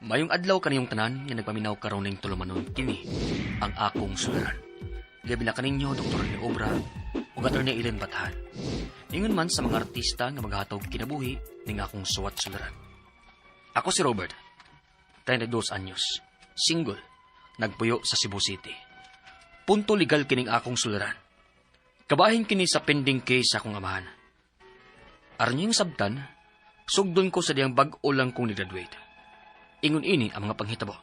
Mayong adlaw kaniyong tanan nga nagpaminaw karon ning tulumanon kini ang akong suliran. Gabi na kaninyo Dr. Rene Obra ug Attorney Ellen Bathan. Ingon man sa mga artista nga maghatog kinabuhi ning akong suwat suliran. Ako si Robert, 32 anyos, single, nagpuyo sa Cebu City. Punto legal kining akong suliran. Kabahin kini sa pending case sa akong amahan. Aron niyang sabtan, sugdon ko sa diyang bag-o lang kong ni-graduate. Ingon ini ang mga panghitabo.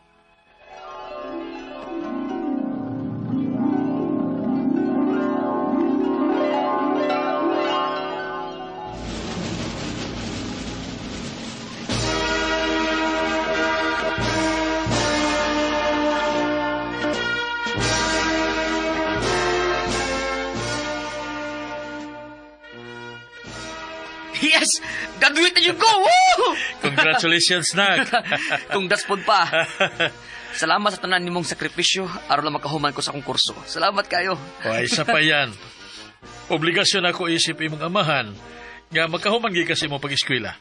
Yes! Graduate na yun ko! Woo! Congratulations, Nak. Congrats pod pa. Salamat sa tanan nimong sakripisyo aron lang makahuman ko sa akong kurso. Salamat kayo. O, isa pa yan. Obligasyon ako isip imong amahan nga makahuman gyud kasi mo pag-eskwela.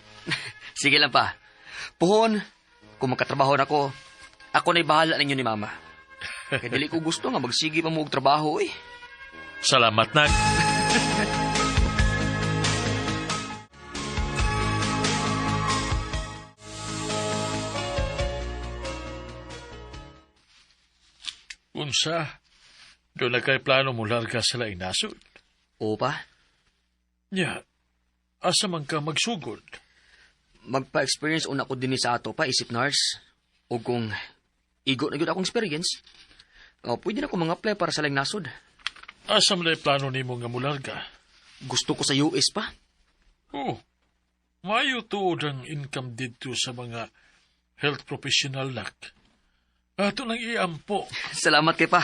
Sige lang pa. Puhon, kung magkatrabaho na ko, ako na'y bahala ninyo ni Mama. Kaya dili ko gusto nga magsige pa mo og trabaho eh. Salamat, Nak. Unsa, doon na kay plano mo larga sa laing nasod. Oo pa, Nya, asa man ka magsugod? Magpa-experience una ko dinhi sa ato pa, isip nurse. O kung igo na gyud akong experience, oh, pwede na ko mga apply para sa laing nasod. Asa man ay plano nimo nga mularga? Gusto ko sa US pa. Oh, mayo tuod ang income dito sa mga health professional, nak. Ato nang iampo. Salamat kay pa.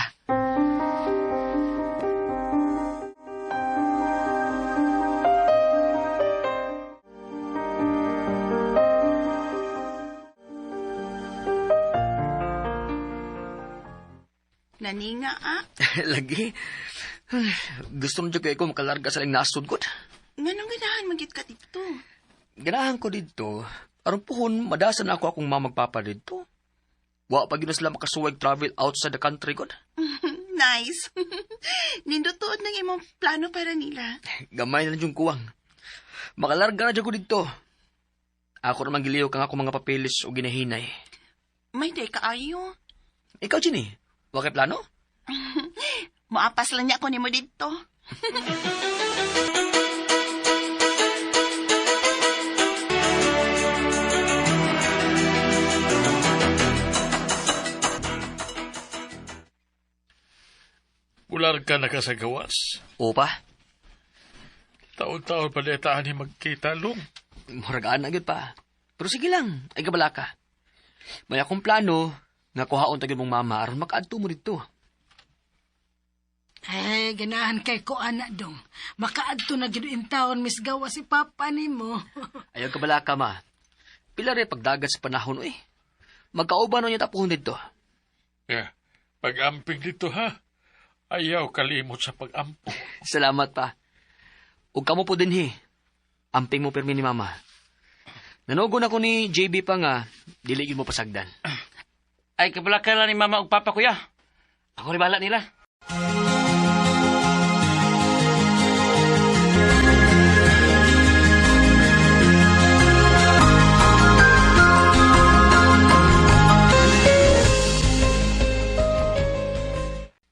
Naninga, ah. Lagi. Gusto na jud ko makalarga sa laing nasod ko. Nganong ganahan man gyud ka dito? Ganahan ko dito. Aron puhon, madasan ako akong mamagpapa dito. Wa pa gyud na sila makasuwag travel outside the country god. Nice. Nindot tuod ng imong plano para nila. Gamay na lang yung kuwang. Makalarga na dyan ko dito. Ako naman giliw kang ako mga papeles o ginahinay. May day kaayo. Ikaw, Ginny, wa kay plano? Moapas lang niya ko nimo dito. Mularga na ka sa gawas. Oo pa. Taon-taon pa taan ni magkita, Long. Muragaan na gyud pa. Pero sige lang, ay kabala ka. May akong plano nga kuhaon ta gyud mong mama aron makaadto mo dito. Ay, ganahan kay ko, anak dong. Makaadto na gyud in taon, Miss Gawa, si Papa nimo. Ayaw kabala ka, ma. Pila rin pagdagat sa panahon, eh. Magkauban na niya tapuhon dito. Yeah. Pag-amping dito, ha? Ayaw kalimot sa pag-ampo. Salamat pa. Ug kamo po din, he. Amping mo pirmi ni mama. Nanogon ako ni JB pa nga, dili yun mo pasagdan. Ay, kabala ka lang ni mama ug papa, kuya. Ako rin bahala nila.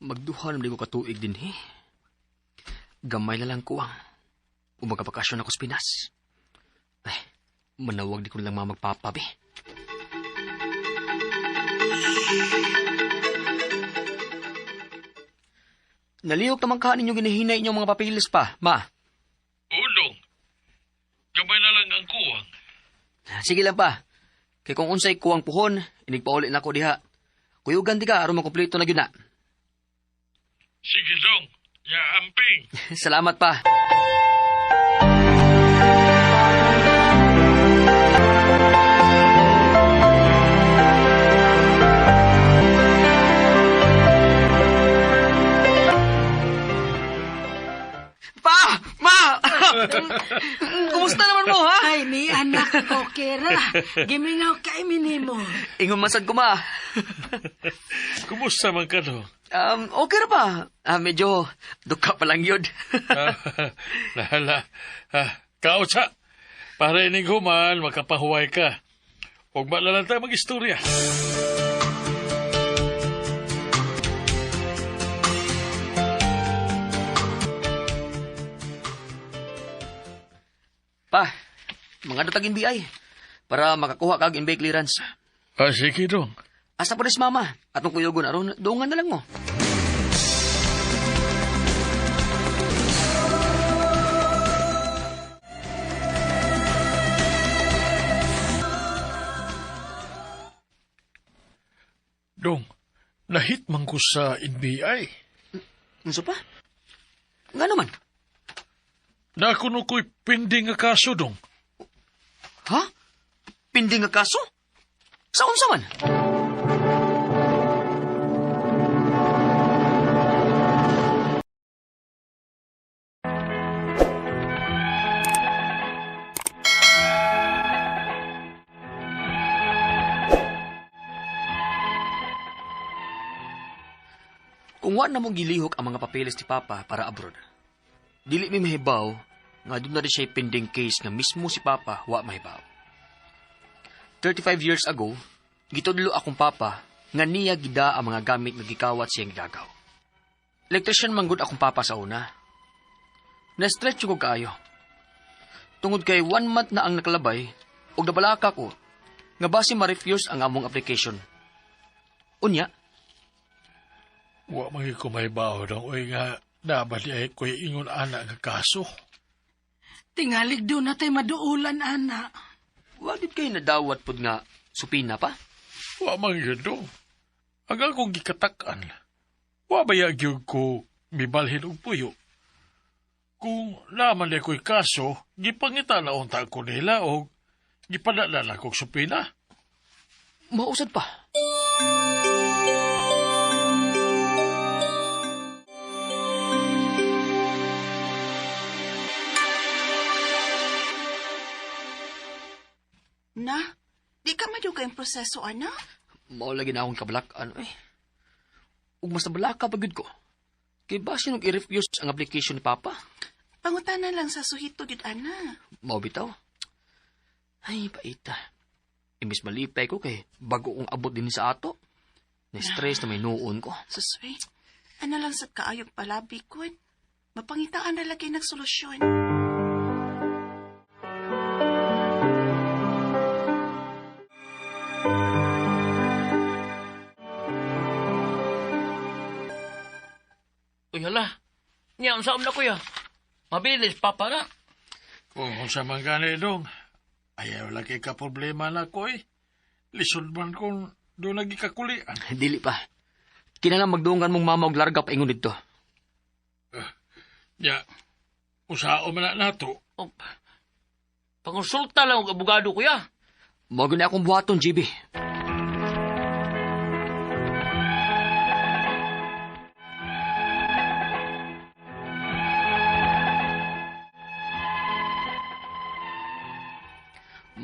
Magduha naman di ko katuig din, he. Gamay na lang kuwang. Umagabakasyon ako sa Pinas. Ay, manawag di ko lang mamagpapa, be. Nalihok naman ka ninyo ginahinay inyong mga papilis pa, ma. Ulong, gamay na lang ang kuwang. Sige lang pa. Kay kung unsay kuwang puhon, inigpauli na ko diha. Kuyugan di ka, aron makumpleto na gyud na. Sige, Dong. Ya, amping. Salamat pa. Pa! Ma! Kumusta naman mo, ha? Ay, ni anak, Okay ra. Gimingaw kay minimo. Ingon man sad ko, ma. Kumusta man ka, dong? Okay ra pa. Ah, medyo duka pa lang yun. Lala. Kautsa, para ining human, makapahuway ka. Huwag ba na lang tayo mag-istorya? Pa, mga dutag NBI para makakuha kag NBI clearance. Ah, sige, dong. Asa po rin si mama? Atong kuyugon aron, doongan na lang mo. Dong, nahit man ko sa NBI. Unsa pa? Nga naman? Nakuno ko'y pending nga kaso, dong. Ha? Pindi nga kaso? Sa unsa man? Kung wa na mong gilihok ang mga papeles ni Papa para abroad, dili mi mahibaw nga doon na rin siya pending case nga mismo si Papa wa mahibaw. 35 years ago, gitudlo akong papa nga niya gida ang mga gamit nga gikawat siyang gidagaw. Electrician manggod akong papa sa una. Na-stretch ko kaayo. Tungod kay 1 month na ang nakalabay, ug nabalaka ko, nga base ma-refuse ang among application. Unya, Wa man gyud ko mahibaw, dong. Uy nga, nabali ay ko'y ingon ana nga kaso. Tingalig doon na tayo maduulan, ana. wa gid kay nadawat pud nga supina pa. Wa man gyud, dong. Ang akong gikatak-an, wa ba ya gyud ko mibalhin og puyo? Kung naman di ko'y kaso, gipangita na unta ko nila o gipadala na kog supina. Mausad pa. Na, di ka madugay ang proseso, ana? Mao lagi na akong kabalak-an eh. Ug mas nabalaka pa gyud ko. Kay basin og i-refuse ang application ni Papa. Pangutana lang sa suhito gyud, ana. Mao bitaw. Ay, paita. Imbis malipay ko kay bago kong abot din sa ato. Na-stress na may nuon ko. Suswe, ana lang sa kaayog palabi kun. Mapangitaan na lagi ng solusyon. Uy, hala. Niya, unsa na kuya? Mabilis, papa na. Kung unsa man gani, dong, ayaw lagi ka problema na ko eh. Lisod man kung doon lagi kakulian. Dili pa. Kinahanglan magdungan mong mama og larga paingon didto. Ya, usao man na nato. Oh, pangonsulta lang og abogado, kuya. Mao gyud na akong buhaton, GB.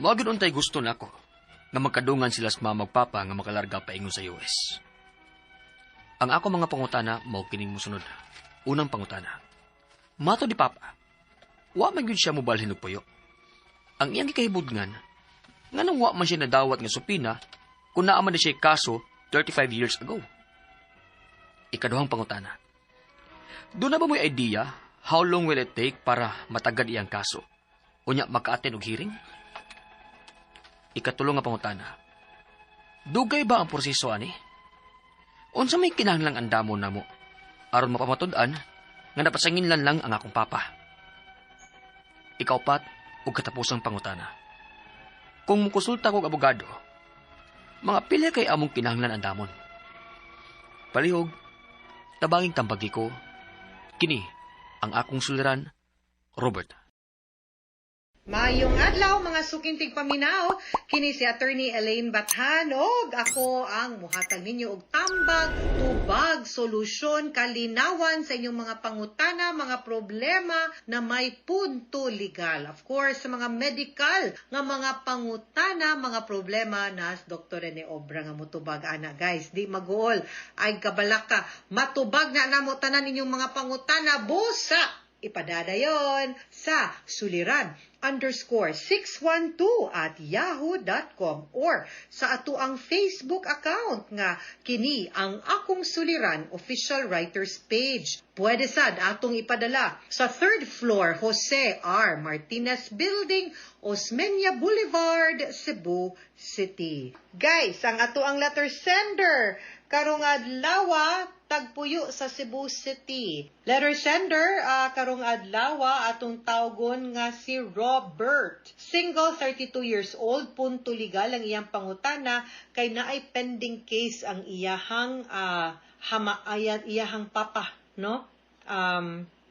Mao gyud untay gusto nako nga magkadungan sila sa mama ug papa nga makalarga paingon sa US. Ang ako mga pangutana mao kining mosunod. Unang pangutana. Mato di papa. Wa man gyud siya mobalhin og puyo. Ang iyang gikahibudngan, nganong wa man siya nadawat nga supina kung naa man na siya kaso 35 years ago. Ikaduhang pangutana. Doon na ba mo'y idea how long will it take para matagad iyang kaso? Unya maka-attend og hearing? Ikatulo nga pangutana. Dugay ba ang proseso ani? Unsa may kinahanglang andamo namo aron mapamatud-an nga napasanginlan lang ang akong papa? Ikaupat ug katapusang pangutana. Kung mukonsulta kog abogado, mga pila kay among kinahanglan andamon. Palihog, tabanging tambagi ko, kini ang akong suliran, Robert. Maayong adlaw, mga suking tigpaminaw, kini si Attorney Elaine Bathan og ako ang muhatag ninyo og tambag, tubag, solusyon, kalinawan sa inyong mga pangutana, mga problema na may punto legal. Of course, sa mga medical nga mga pangutana, mga problema na Dr. Rene Obra nga mutubag ana, guys. Di maguol ay kabalaka, matubag na namo tanan inyong mga pangutana busa ipadadayon sa suliran_612@yahoo.com or sa ato ang Facebook account nga kini ang Akong Suliran Official Writers Page. Pwede sad atong ipadala sa third floor, Jose R. Martinez Building, Osmeña Boulevard, Cebu City. Guys, ang ato ang letter sender karong adlaw tagpuyo sa Cebu City. Letter sender karong adlaw atong tawgon nga si Robert. Single, 32 years old, punto legal ang iyang pangutana kay naay pending case ang iyahang hama ayan iyahang papa, no?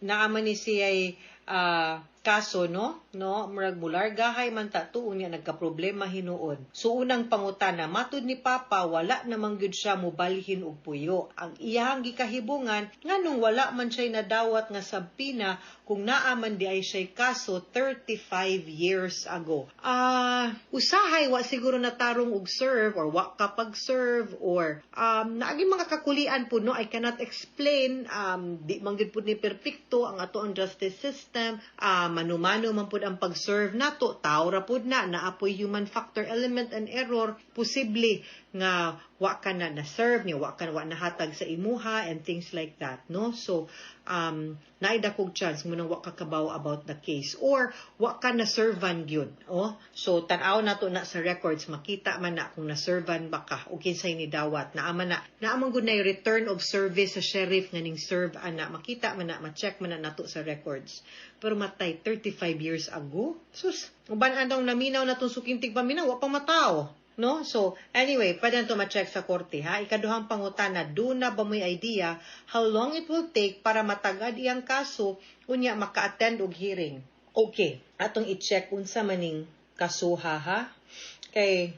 Naa man ni siya kaso, no? Murag mulargahay man ta tuon niya, nagkaproblema hinuon. So unang pangutana, matud ni papa wala namang gyud siya mobalhin og puyo. Ang iyahang gikahibungan, nganong wala man siya nadawat nga subpoena kung naa man di ay siya kaso 35 years ago? Usahay wa siguro natarong og serve or wa ka pag-serve or naagi mga kakulian po, no? I cannot explain, di man gyud pud ni perpekto ang ato ang justice system. Manumano man pud ang pag-serve nato, tao ra pud na, naapoy human factor element and error. Posible nga wa ka na na-serve niya, wa ka wa nahatag sa imuha and things like that, no? So naay dakog chance mo nang wa ka kabaw about the case or wa ka na servan gyud, oh. So tan-aw nato na sa records, makita man na kung na-servan ba ka o kinsay ni dawat. Naa man na, naa man gud na return of service sa sheriff nga ning serve ana, makita man na, ma-check man na nato sa records. Pero matay, 35 years ago, sus, uban anong naminaw na tong suking tigpaminaw, wa pa mataw, no? So, anyway, pwede na ito ma-check sa korte, ha? Ikaduhang pangutana, duna ba mo'y idea how long it will take para matagad iyang kaso, unya maka-attend og hearing? Okay, atong i-check unsa maning kasuha, ha? Kay,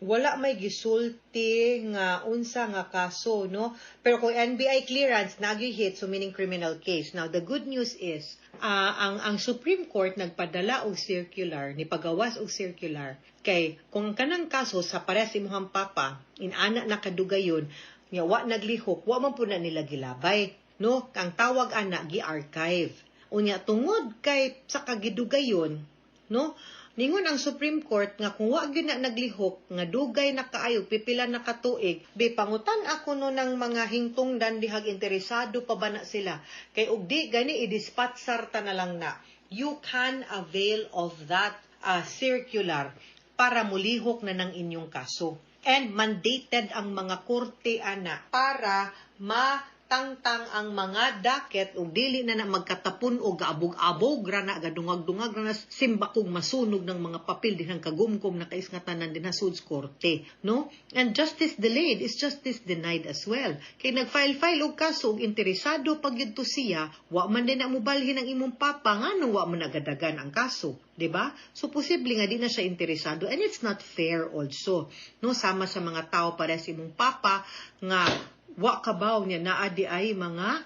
wala may gisulti nga unsa nga kaso, no? Pero kung NBI clearance, nagyoy hit, so meaning criminal case. Now, the good news is, ang Supreme Court nagpadala og circular, ni pagawas og circular, kay kung ang kanang kaso sa pares imuhang papa, inana na kadugayon, nga wa naglihok, wa man pud na nila gilabay, no? Ang tawag ana, gi-archive. Unya tungod kay sa kagidugayon, no? Ningon ang Supreme Court nga kung wa gyud na naglihok nga dugay na kaayo, pipila na katuig, be pangutan ako no ng mga hingtungdan dihag interesado pa ba na sila. Kay og di gani, i-dispatsar ta na lang na. You can avail of that circular para mulihok na ng inyong kaso. And mandated ang mga korte ana para matangtang ang mga docket ug dili na na magkatapon og gaabog-abog ra na, gadungag-dungag ra na, simbakog masunog ng mga papel dinhang kagumkom na kais nga tanan dinha sud korte, no? And justice delayed is justice denied as well, kay nag-file-file og kaso ug interesado pag yun to siya, wa man din na mobalhin ang imong papa, nganong wa man nagadagan ang kaso, di ba? So posible nga di na siya interesado and it's not fair also, no, sama sa mga tao para sa imong papa nga wa kabaw niya naa di ay mga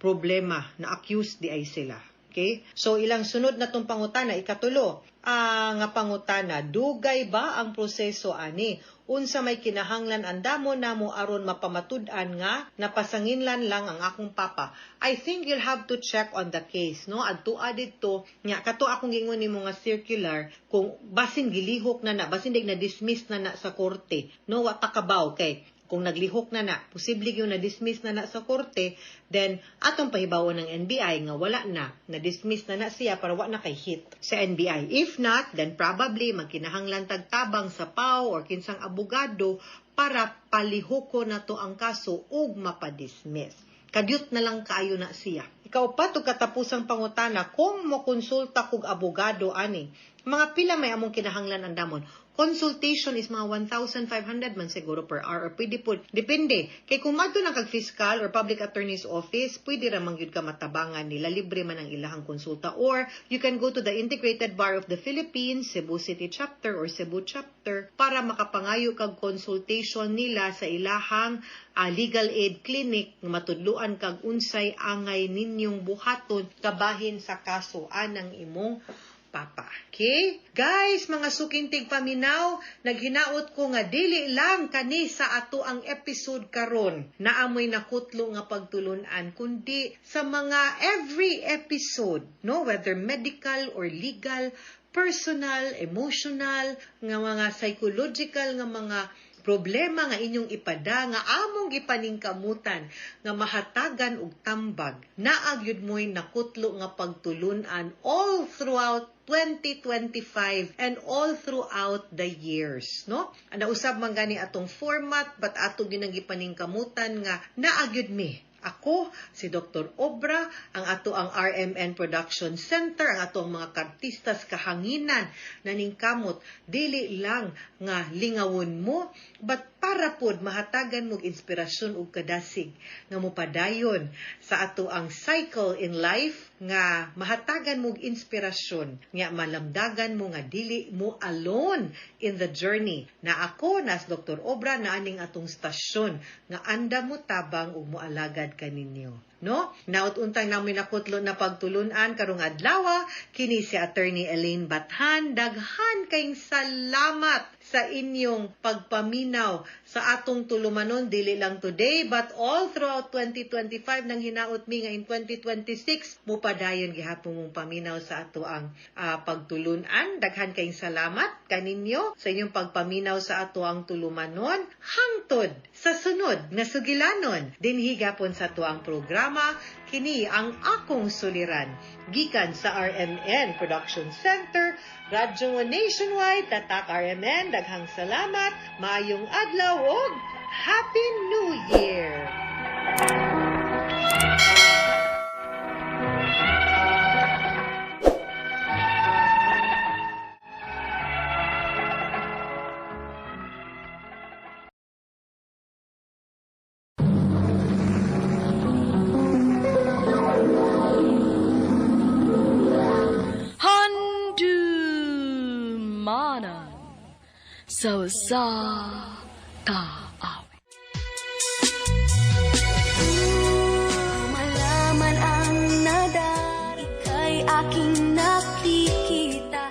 problema na accused di ay sila. Okay? So ilang sunod na tong pangutana, ikatulo, nga pangutana, dugay ba ang proseso ani? Unsa may kinahanglan andamo namo aron mapamatud-an nga napasanginlan lang ang akong papa? I think you'll have to check on the case, no? Adto didto nya kato akong gingon nimo nga circular, kung basin gilihok na na, basin dig na dismiss na na sa korte, no? Wa ta kabaw kay kung naglihok na na, posible yung na-dismiss na na sa korte, then atong pahibawon ng NBI nga wala na, na-dismiss na na siya para wa na kay hit sa NBI. If not, then probably magkinahanglan tagtabang sa PAO or kinsang abogado para palihoko na to ang kaso ug mapadismiss. Kadyot na lang kaayo na siya. Ikaw pa to katapusang pangutana, kung mo konsulta kog abogado ani, mga pila may among kinahanglan andamon? Consultation is mga 1,500 man siguro per hour or pwede po depende kay kung madto na kag fiscal or public attorney's office, pwede ra man gyud ka matabangan nila, libre man ang ilahang konsulta, or you can go to the Integrated Bar of the Philippines Cebu City Chapter or Cebu Chapter para makapangayo kag consultation nila sa ilahang legal aid clinic nga matudluan kag unsay angay ninyong buhaton kabahin sa kaso anang imong papa. Okay? Guys, mga suking tigpaminaw, naghinaot ko nga dili lang kani sa ato ang episode karon naamoy nakutlo nga pagtulunan, kundi sa mga every episode, no, whether medical or legal, personal, emotional, nga mga psychological nga mga problema nga inyong ipada nga among gipaningkamutan nga mahatagan og tambag, naa gyud mo'y nakutlo nga pagtulunan all throughout 2025 and all throughout the years, no? Nausab man gani atong format, but ato gyud ang gipaningkamutan nga naa gyud mi. Ako, si Dr. Obra, ang ato ang RMN Production Center, ang ato ang mga kartistas kahanginan naningkamot, dili lang nga lingawon mo, but para pod mahatagan mo og inspirasyon ug kadasig nga mopadayon sa ato ang cycle in life, nga mahatagan mo og inspirasyon, nga malamdagan mo nga dili mo alone in the journey. Na ako, nas Dr. Obra, na aning atong stasyon nga anda mo tabang ug moalagad kaninyo. No? Naot untang namin nakutlo na pagtulunan karong adlaw, kini si Attorney Elaine Bathan. Daghan kayong salamat sa inyong pagpaminaw sa atong tulumanon, dili lang today but all throughout 2025. Nang hinaot mi nga in 2026 mupadayon gihapon mong paminaw sa ato ang pagtulunan. Daghan kayong salamat kaninyo sa inyong pagpaminaw sa ato ang tulumanon. Hangtod sa sunod nga sugilanon dinhi gapon sa ato ang programa, kini ang Akong Suliran, gikan sa RMN Production Center, Radyo Nationwide, Tatak RMN. Daghang salamat, maayong adlaw ug Happy New Year! Handumanan sa usa ka awit. Malaman ang nadar, ika'y aking nakikita.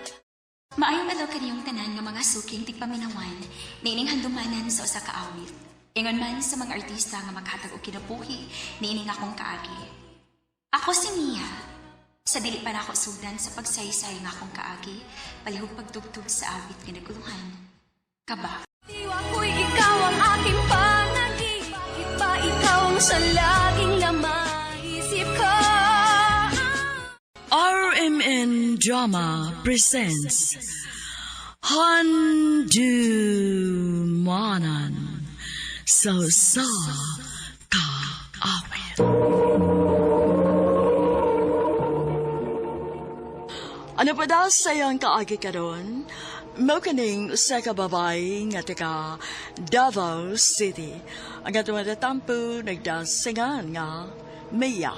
Maayong adlaw kaniyong tanan nga mga suking tigpaminawan, niining handumanan sa usa ka awit. Ingon man sa mga artista nga maghatag og kinabuhi niining akong kaagi. Ako si Mia. Sa dili pa nako sugdan sa pagsaysay nga akong kaagi, palihog pagtugtog sa awit nga naguluhan. Kaba. Diwa ko'y ikaw ang aking panagip. Bakit ba ikaw ang sa laging namaisip ko? RMN Drama presents Handumanan sa usa ka awit. Ano pa daw sa iyang kaagi karon? Mao kaning usa ka babae nga taga Davao City. Ang atong natampo nagdasingan nga Mia.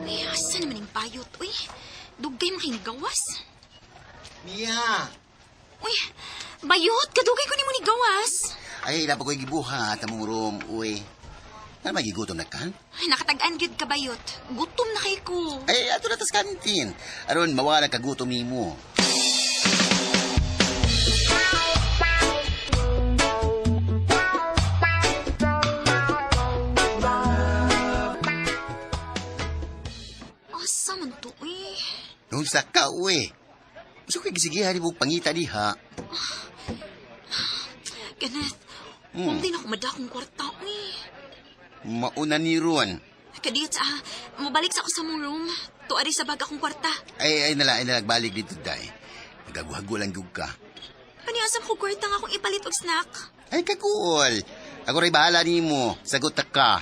Uy, asa naman yung bayot? Uy, dugay makingawas. Mia! Uy, bayot, kadugay ko ni mo ni gawas. Ay, dapat ko'y gibuhat among room, uy. Ano magigutom na ka? Ay, nakatag-an gyud ka bayot. Gutom na kay ko. Ay, ato na tas kantin. Aron, mawala ka gutom nimo. Asa man to, uy? Nung sa ka, uy. Gusto ko'y gisigihan mo pangita diha. Kenneth, hindi na ako madakong kwarta, uy. Mauna ni Ron. Kadiyot sa mobalik sa ako sa mong room. Tuari sa bag akong kwarta. Ay, ay nala, ay nalagbalik dito, day. Nagaguhago lang gyud ka. Paniasam ko kwarta nga akong ipalit og snack. Ay, kakuol. Ako rin bahala nimo. Sagot ta ka.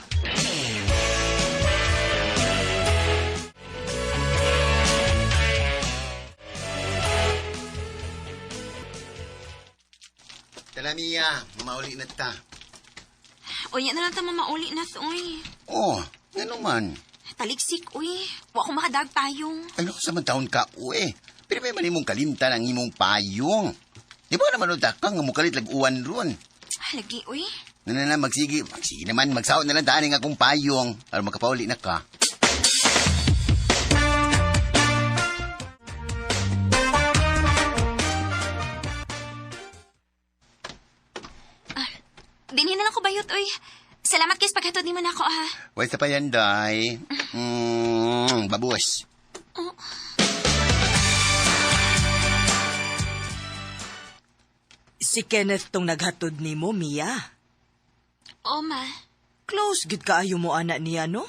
Tala, Mia. Mamauli na ta. Unya na lang ta mamauli na, uy. Oh, ngano man. Taliksik, uy. Wa ko makadag payong. Ay, naku, sa man taon ka, uy. Pero may man imong kalimtan ang imong payong. Di ba naman utak ka nga mukalit lag-uwan ron? Ah, lagi, uy. Na, na, na, magsige. Magsige naman, magsaot na lang taan ang akong payong para makapauli na ka. Dinhi na lang ko bayot, uy. Salamat kay sa paghatod nimo nako, ha. Wala sa pa yan, day. Babos. Oh. Si Kenneth tong naghatod nimo, Mia. Oh, ma. Close gid kaayo mo ana niya, no?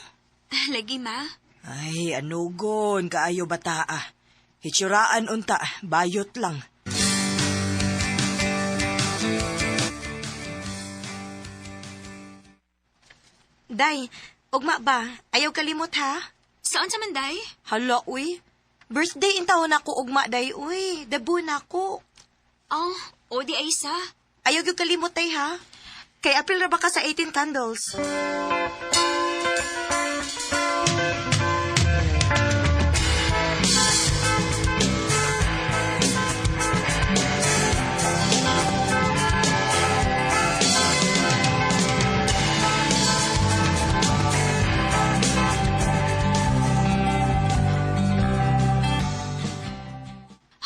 Lagi, ma. Ay, anugon kaayo bataa. Hitsuraan unta, bayot lang. Day, ugma ba? Ayaw kalimot ha? Saan sa man, day? Hala, uy. Birthday in taon ako ugma, day, uy. Debo na ako. Oh, o di ay sa. Ayaw gyud kalimot, day, ha? Kay April ra ba ka sa 18 candles?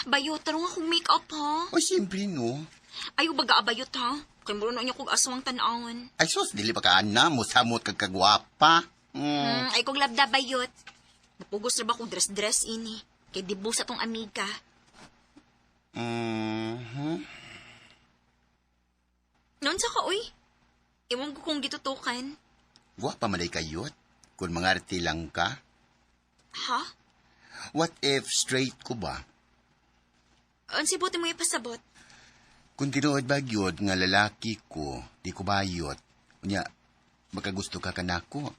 Bayot, tarong akong make-up, ha? O, siyempre, no. Ayaw baga abayot, ha? Kay muro na niya kog aswang tan-awon. Ay, sus, dili pa ka, ana. Musamot kag kagwapa. Ay kog labda bayot. Napugos na ba kong dress-dress ini? Kay dibo sa tong amiga. Mhm. Noon sa ka, uy. Iwan ko kung gitutukan. Gwapa man day kayot. Kung mangarte lang ka. Ha? What if straight ko ba? Unsay buti mo ipasabot? Kung tinuod ba gyud nga lalaki ko, di ko bayot. Unya, makagusto ka kanako.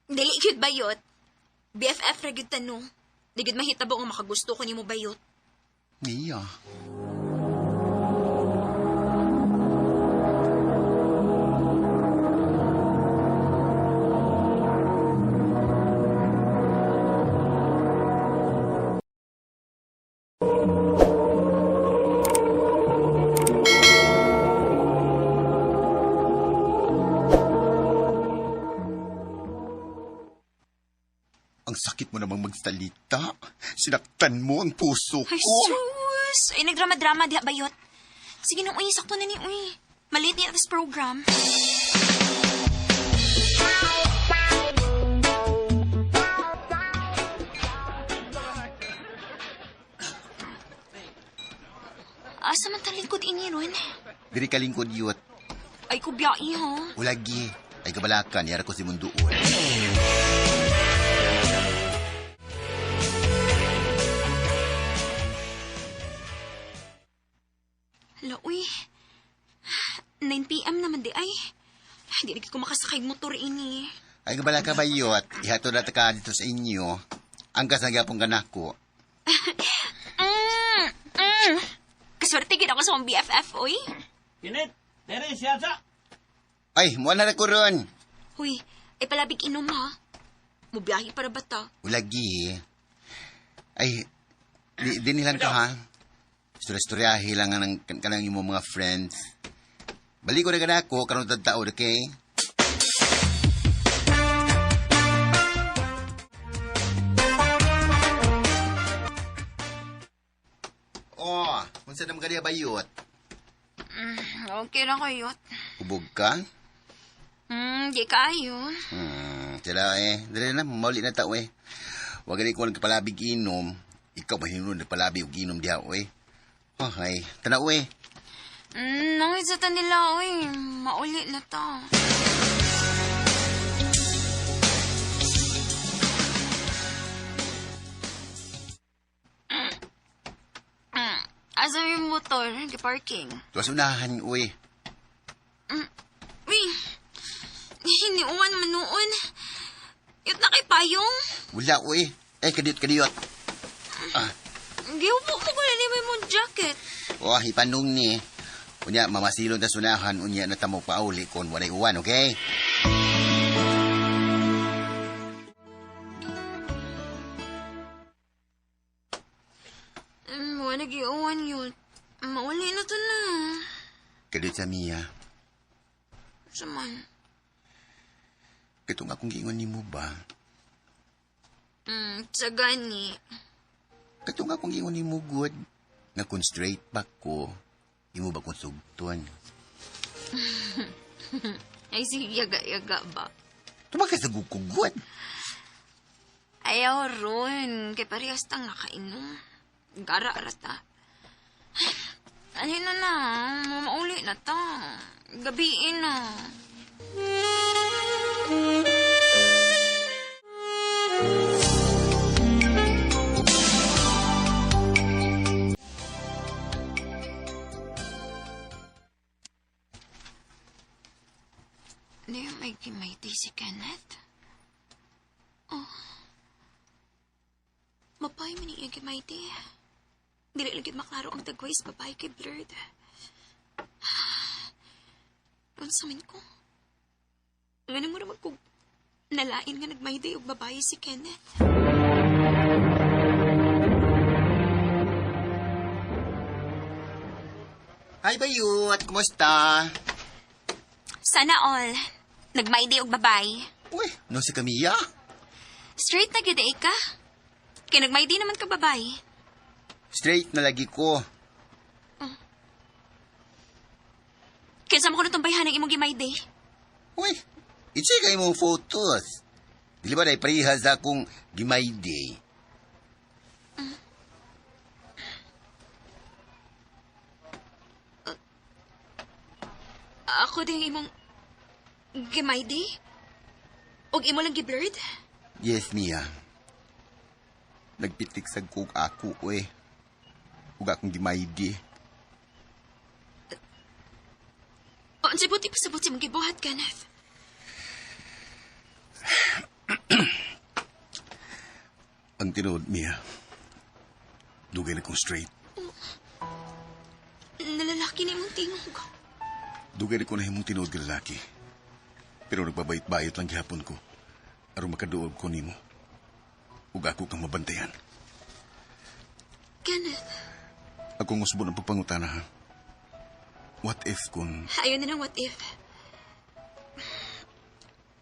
Dili gyud bayot. BFF ra gyud ta no. Di gyud mahitabo nga makagusto ko nimo bayot. Iya. Ang sakit mo namang magsalita. Sinaktan mo ang puso ko. Ay, sus! Ay, nagdrama-drama diha bayot. Sige nung, uy, sakto na ni, uy. Malate niya this program. Asa man talikod ini ron? Diri ka lingkod yut. Ay, kubyai, ha? Ulagi. Ay kabalakan, yara ko si Munduol. Hala, uy. 9 p.m. naman di ay. Hindi na ko makasakay motor ini. Ay kabalaka ba yut? Ihatod na ta ka dito sa inyo. Ang kasanggapong kanako. Kaswerte gid ako sa akong BFF, uy. Kinit, dere siya sa. Ay, muha na ko ron. Huy, ay palabig inom ha. Mubiyahe para ba ta? Ulagi. Ay, di nilang ka ha. Istorya-istoryahe lang ang kanang imong mga friends. Balik ko na ka ako, karon taon, okay? Oh, unsa naman kaniya bayot? Okay lang kayo. Hubog ka? Di kayo. Sila eh. Dali na, mauli na tao eh. Wag gani ko nagpalabig inom. Ikaw ba hinunod nagpalabi og inom diha oy? Okay, tanaw eh. Nangit sa ta nila, uy. Mauli na ta. Asa yung motor? Gi-parking. Tuwas unahan, uy. Uy, hiniuan man noon. Yut na kay payong. Wala, uy. Ay, kadiyot, kadiyot. Giupo mo ko na mo jacket. Oh, ipanong ni. Unya, mamasilon ta sunahan, unya na tamo pauli kon walay uwan, okay? Wala giuwan yun. Mauli na to na. Kadiyot sa Mia. Saman. Katong akong giingon nimo ba? Sa gani. Katong akong giingon nimo good. Nga kung straight ba ko, imo ba kung sugton? Ay, sige, yaga-yaga ba? Tumaka sa gukugod. Ayaw ron. Kay parehas tang nakainom. Gara rata. Ano na na? Mauli na ta. Gabiin na. Ano yung may gimayti si Kenneth? Oh. Mapay man iya gimayti. Dili lang gyud maklaro ang tagway sa babae kay blurred. Unsa man ko? Ngano mo naman kung nalain nga nagmayday og babae si Kenneth? Hi, Bayut! Kumusta? Sana all. Nagmayday og babae. Uy, no si Camilla? Straight na gyud ay ka. Kay nagmayday naman ka babae. Straight na lagi ko. Kinsa mo ko natong bayhan ang imong gimayday? Uy, i-check ay mong photos. Dili ba na parehas akong gimayday? Ako din imong gimayday? Og imo lang giblurred? Yes, Mia. Nagpitik sa kog ako, uy. Ug akong gimayday. O, unsay buti pasabot sa imong gibuhat, Kenneth? Ang tinuod, Mia. Dugay na kong straight. Nalalaki ni imong tingog. Dugay na ko na himong tinuod nga lalaki. Pero nagbabayot-bayot lang gihapon ko. Aron makaduob ko nimo. Ug ako kang mabantayan. Kenneth, Akong usbon ang pagpangutana, ha? What if kung... ayaw na ng what if.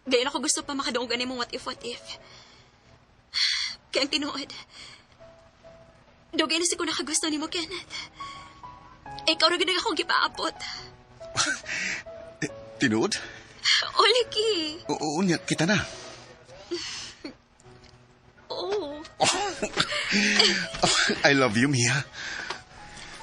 Gayon ako gusto pa makadungog ani mong what if, what if. Kaya ang tinuod, dugay na si ko nakagusto nimo, Kenneth. Ikaw ra gid ang akong gipaabot. Tinuod? O, lagi. Oo, niya, kita na. Oo. I love you, Mia.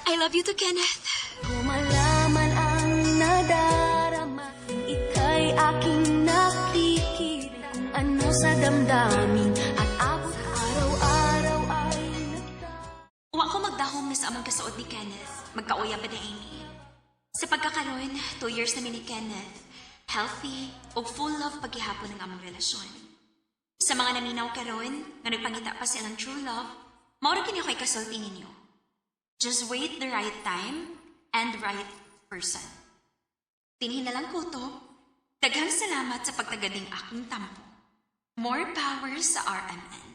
I love you too, Kenneth. Kung malaman ang nadarama, ika'y aking nakikita. Kung ano sa damdamin at abot araw-araw ay Wa ko magdahom na sa among kasuod ni Kenneth. Magkauya ba na Amy? Sa pagkakaroon, 2 years na mi ni Kenneth. Healthy ug full love paghihapon ang among relasyon. Sa mga naminaw karon, nga nagpangita pa silang true love, mao ra kini ako'y kasulti ninyo. Just wait the right time and right person. Tinhin na lang ko to. Daghang salamat sa pagtagading akong tampo. More power sa RMN.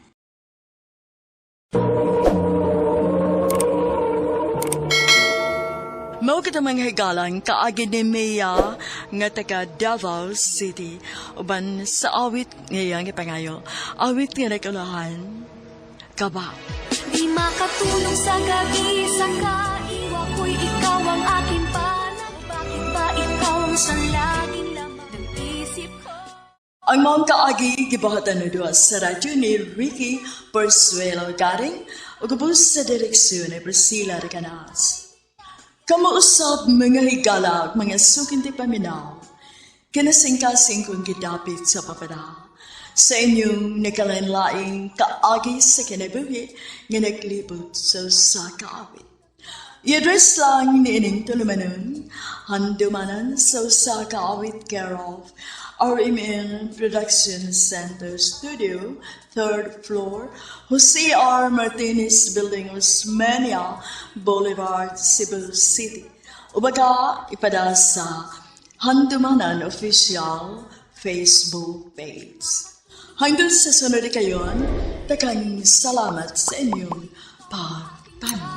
Mao kita mga higalang kaagi ni Mia nga taga Davao City uban sa awit ngayang ipangayo. Awit nga nagkulahan. Kaba. Di makatulong sa gabi sa kaiwa ko'y ikaw ang aking panag. Bakit ba ikaw ang siyang laging laman ng isip ko? Ang maong kaagi gibuhatan na duha sa radyo ni Ricky Porsuelo Garing ug ubos sa direksyon ni Priscilla Recanas. Kamuusap mga higala ug mga sukinti paminaw, kinasingkasing kong gidapit sa papada sa inyong nakalain-laing kaagi sa kinabuhi nga naglibot sa usa ka awit. I-address lang ni ining tulumanon, Handumanan sa usa ka awit care of RMN Production Center Studio, third floor, Jose R. Martinez Building, Osmeña Boulevard, Cebu City. Ubaga, ipadala sa Handumanan Official Facebook page. Hanggang sa sunod kayon, daghang salamat sa inyong pagpaminaw.